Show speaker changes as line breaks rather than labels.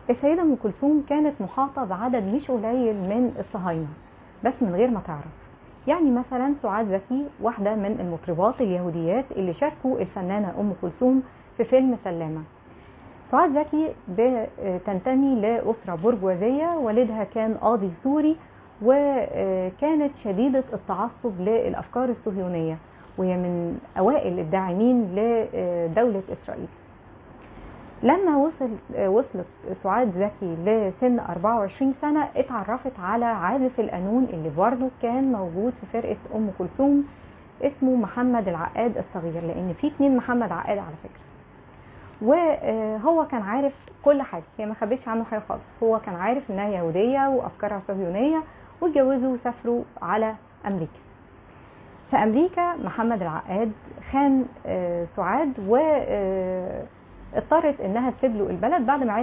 السيدة أم كلثوم كانت محاطة بعدد مش قليل من الصهاينة بس من غير ما تعرف. يعني مثلا سعاد زكي واحدة من المطربات اليهوديات اللي شاركوا الفنانة أم كلثوم في فيلم سلامة. سعاد زكي بتنتمي لأسرة برجوازية، والدها كان قاضي سوري، وكانت شديدة التعصب للأفكار الصهيونية، وهي من أوائل الداعمين لدولة إسرائيل. لما وصلت سعاد زكي لسن 24 سنة اتعرفت على عازف القانون اللي برضه كان موجود في فرقة أم كلثوم، اسمه محمد العقاد الصغير، لأن في 2 محمد عقاد على فكرة. وهو كان عارف كل حاجة، هي ما خبتش عنه حاجة خالص، هو كان عارف إنها يهودية وأفكارها صهيونية، واتجوزوا وسافروا على أمريكا. في أمريكا محمد العقاد خان سعاد، و اضطرت انها تسيب له البلد بعد ما عرفت